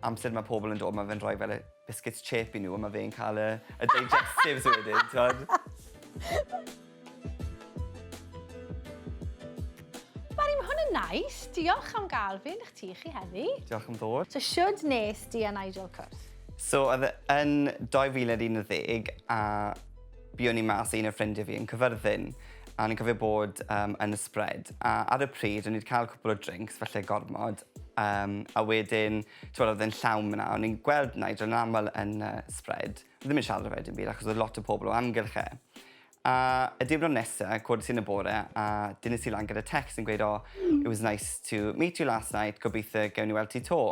Amser mae pobl yn dod, mae fe'n rhoi fel y biscuits chip i nhw, a mae fe'n cael y, y digestives wedyn, ti'n Barry, mae hwn yn nice. Diolch am gael fi yn eich tŷ chi heddi. Diolch am ddod. So, siwd nes di a Nigel cwrdd? So, oedd e yn 2011 a buon ni mas un o'r ffrindiau fi yn Cyfyrddin a o'n i'n cofio bod um, yn y spread a ar y pryd o'n i wedi cael cwpl o drinks, falle gormod, um, a wedyn, ti'n oedd e'n llawn fyna, o'n i'n gweld Nigel yn aml yn uh, spread, ddim yn siarad â fe dim byd achos oedd lot o pobl o amgylch e. A y diwrnod nesa, codais i yn y bore a dynnes i lan gyda text yn gweud, oh, it was nice to meet you last night, gobeithio gewn ni weld ti to.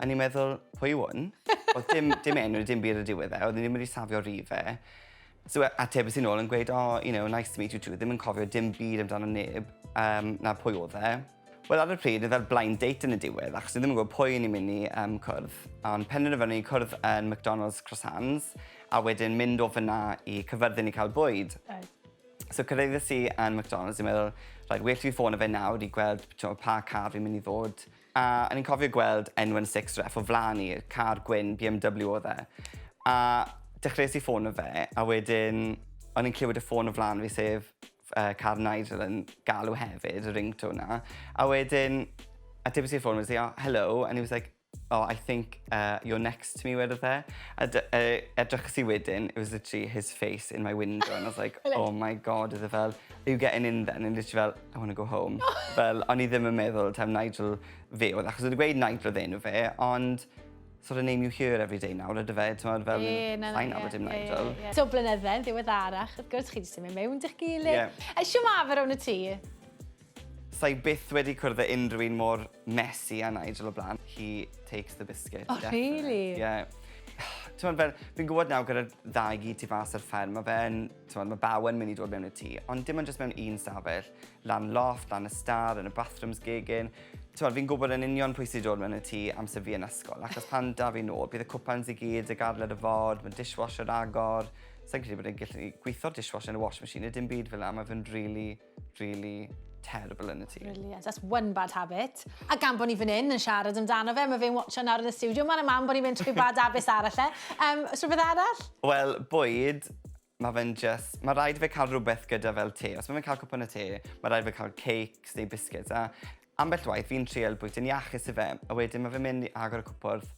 A ni'n meddwl, pwy yw hwn? Oedd dim, dim enw, dim byd ar diwedd e, oedd ni ddim wedi safio rif e. So atebais i nôl yn gweud, oh, you know, nice to meet you too, ddim yn cofio dim byd amdano neb, um, na pwy oedd e. Wel, ar y pryd, oedd fel blind date yn y diwedd, achos ni ddim yn gwybod pwy ni'n mynd i um, cwrdd. Ond penderfynu cwrdd yn McDonald's Croissants, a wedyn mynd o fyna i Cyfyrddin i cael bwyd. Right. So cyrhaeddes i yn McDonald's, i'n meddwl, rhaid, well fi ffôn o fe nawr i gweld t'mo, pa car fi'n mynd i ddod. A o'n i'n cofio gweld N16 ref o flaen i, car gwyn BMW oedd e. A dechreuais i ffôn o fe, a wedyn o'n i'n clywed y ffôn o flaen fi, sef uh, car Nigel yn galw hefyd, y ringtone na. A wedyn, atebais i'r ffôn, was oh, hello, and he was like, oh, I think uh, you're next to me, wedodd e. A uh, edrychais i wedyn, it was literally his face in my window, and I was like, oh my god, oedd e fel, are you getting in then? And literally fel, I want to go home. fel, o'n i ddim yn meddwl taw Nigel fe oedd, achos oedd wedi gweud Nigel oedd enw fe, ond sort of name you hear every day nawr, ydy fe, ti'n meddwl, fel, Ie, na, na, sa'n nabod dim Nigel. Ie, ie. So, blynydde yn ddiweddarach, wrth gwrs, chi wedi symud mewn dych gilydd. Ie. Yeah. Shwmae fe rownd y tŷ? Sa i byth wedi cwrdd â unrhyw un mor messy â Nigel o blaen. He takes the biscuit. Oh, really? Yeah. Ti'n fel, fi'n gwybod nawr gyda'r ddau gyd tu fas ar fferm, mae fe'n, ti'n mae bawen mynd i dod mewn y tŷ, ond dim ond jyst mewn un stafell, lan loft, lan y star, yn y bathrooms gegin. Ti'n fi'n gwybod yn union pwy sy'n dod mewn y tŷ amser fi yn ysgol, achos pan da fi nôl, bydd y cwpans i gyd, y gadel ar y ford, mae dishwasher agor. Sa'n credu bod e'n gallu gweithio'r dishwasher yn y wash machine, a dim byd fel 'na, mae fe'n really really terrible yn y tŷ. Brilliant. That's one bad habit. A gan bod ni fan hyn yn siarad amdano fe, mae fe'n watcho nawr yn y studio. Mae'n y mam bod ni'n mynd trwy bad habits arall e. Um, so rhywbeth arall? Wel, bwyd, mae fe'n just... Mae rhaid fe cael rhywbeth gyda fel te. Os mae fe'n cael cwpan o te, mae rhaid fe cael cakes neu biscuits. A ambell waith fi'n trial bwyta'n iachus i fe, a wedyn mae fe'n mynd i agor y cwpwrdd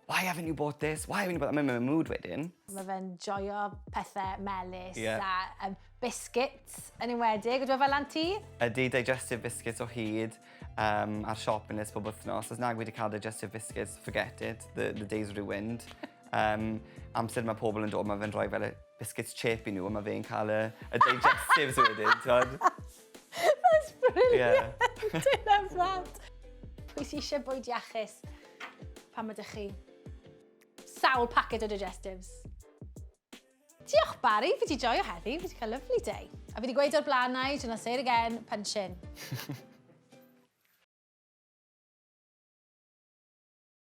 why haven't you bought this? Why haven't you bought that? Mae'n mewn mood wedyn. Mae fe'n joio pethau melys yeah. a um, biscuits yn enwedig. Ydw e fel lan ti? Ydy, digestive biscuits o hyd um, ar shopping list pob wythnos. Os nag wedi cael digestive biscuits, forget it. The, the day's ruined. Um, amser mae pobl yn dod, mae fe'n rhoi fel y biscuits chip i nhw, a mae fe'n cael y, y digestives wedyn, ti'n That's brilliant. Yeah. I love that. Pwy sy'n eisiau bwyd iachus? Pan ydych chi sawl packet o digestives? Diolch Barry, fi di joio heddi, fi di cael lovely day. A fi di gweud o'r blaen Nige, and I'll say it again, punch in.